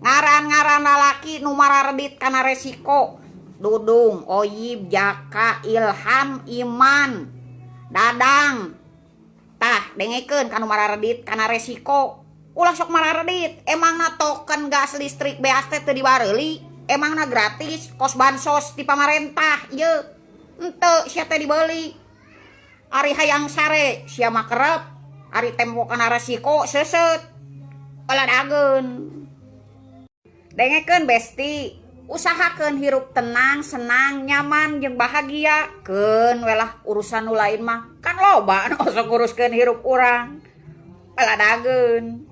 Ngaran-ngaran lalaki nu mararedit kana resiko. Dudung, Oyib, Jaka, Ilham, Iman, Dadang. Tah, dengekeun kanu mararedit kana resiko. Ulah sok mararedit, emangna token gas listrik beas teh teu dibareuli? Emangna gratis kos bansos ti pamarentah ieu? Henteu, sia teh dibeuli. Ari hayang sare sia mah kerep, ari tempo kana resiko seuseut. Baladageun. Dengekeun besti, usahakeun hirup tenang, senang, nyaman jeung bahagia. Keun we lah urusan nu lain mah, kan loba nu osok nguruskeun hirup urang. Baladageun.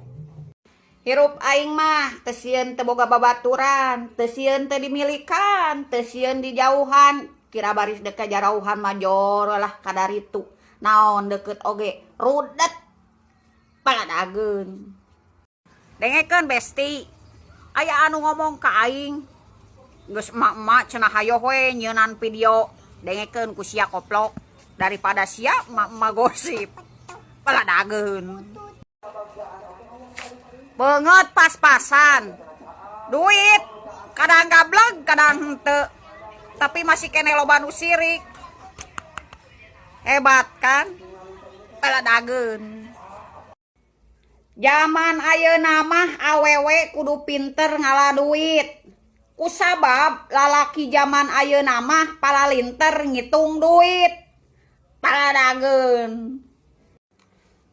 Hirup aing mah teu sieun teu boga babaturan, teu sieun teu dimilikan, teu sieun dijauhan. Kira baris dek kajarauhan mah jor lah kadaritu. Naon deukeut oge rudet. Baladageun. Dengekeun besti, aya anu ngomong ka aing, geus emak-emak cenah hayoh we nyeunan video, dengekeun ku sia koplok daripada sia emak-emak gosip. Baladageun. Beungeut pas-pasan. Duit kadang gableg, kadang henteu. Tapi masih keneh loba nu sirik. Hebat kan? Baladageun. Zaman ayeuna mah awewe kudu pinter ngala duit. Kusabab lalaki zaman ayeuna mah palalinter ngitung duit. Baladageun.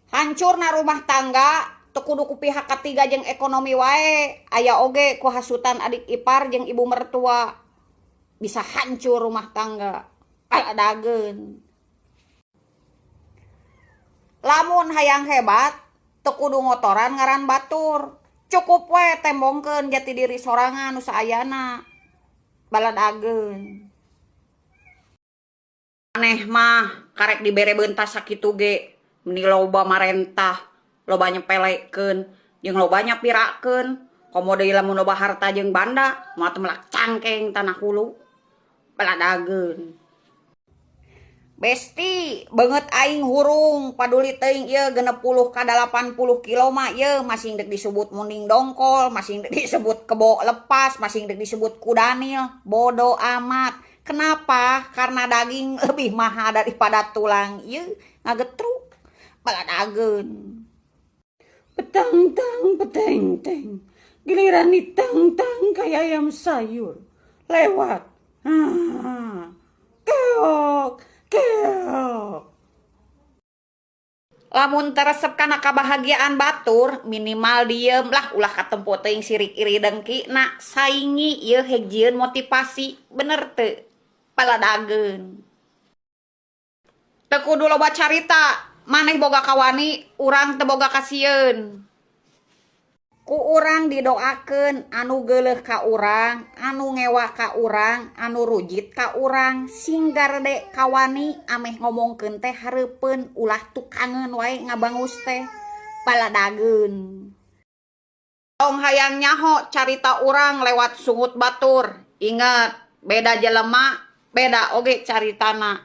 Hancurna rumah tangga teu kudu ku pihak katiga jeung ekonomi wae, aya oge ku hasutan adik ipar jeung ibu mertua. Bisa hancur rumah tangga. Baladageun. Lamun hayang hebat teu kudu ngotoran ngaran batur. Cukup we tembongkeun jati diri sorangan nu saayana. Baladageun. Aneh mah karek dibere beuntas sakitu ge meni loba marentah, loba nyepelekeun, jeung loba nyapirakeun. Komo deui lamun loba harta jeung banda, moal teu melak cangkeng tanah hulu. Baladageun. Besti, beungeut aing hurung, paduli teuing ieu 60 ka 80 kilo mah ieu masing dek disebut munding dongkol, masing dek disebut kebo lepas, masing dek disebut kudanil, bodo amat. Kenapa? Karena daging lebih mahal daripada tulang. Ieu ngagetruk. Baladageun. Petang tang peteng teng. Giliran ditang-tang kayak ayam sayur. Lewat. Ah, keok, keok. Lamun teu resep kana kabahagiaan batur, minimal diem lah, ulah katempo teuing sirik iri dengki na saingi ieu hejieun motivasi, bener teu? Baladageun. Teu kudu loba carita, maneh boga kawani, urang teu boga kasieun. Ku urang didoakeun anu geuleuh ka urang, anu ngewa ka urang, anu rujit ka urang, sing garede kawani ameh ngomongkeun teh hareupeun, ulah tukangeun wae ngabangus teh. Baladageun. Tong hayang nyaho carita urang lewat sungut batur. Ingat, beda jelema, beda oge caritana.